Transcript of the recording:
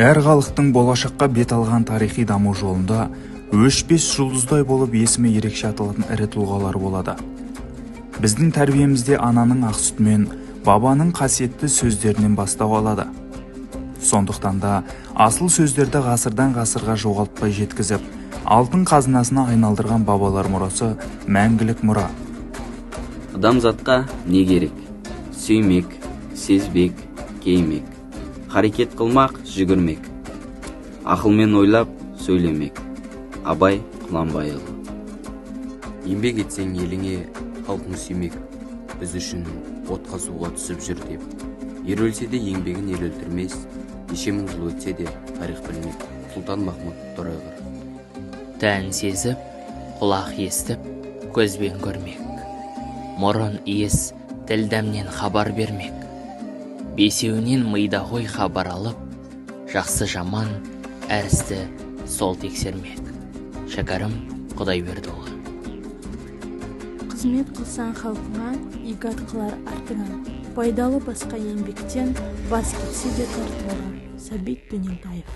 Әр халықтың болашаққа бет алған тарихи даму жолында өшпес жұлдыздай болып есімі ерекше аталатын ірі тұлғалар болады. Біздің тәрбиемізде ананың ақ сүтімен, бабаның қасиетті сөздерінен бастау алады. Сондықтан да асыл сөздерді ғасырдан ғасырға жоғалтпай жеткізіп, алтын қазынасына айналдырған бабалар мұрасы мәңгілік мұра. Адамзатқа не керек? Сүймек, сезбек, кейімек, харекет қылмақ, жүгірмек, ақылмен ойлап, сөйлемек. Абай Құнанбайұлы. Еңбек етсең, еліңе, халқың сүймек. Біз үшін отқа, суға түсіп жүр деп. Ер өлсе де, еңбегін ел өлтірмес, неше мың жыл өтсе де, тарих білмек. Сұлтан Махмұт Торайғыр. Тән сезіп, құлақ естіп, көзбен көрмек, мұрын иіс, тіл дәмнен хабар бермек. Бесеуінен мида ғой хабар алып, жақсы, жаман әр істі сол тексермек. Шәкәрім Құдайбердіұлы. Қызмет қылсаң халқыңа, игі ат қалар артыңа. Пайдалы басқа еңбектен бас кетсе де тартылған. Сәбит Дөнентаев.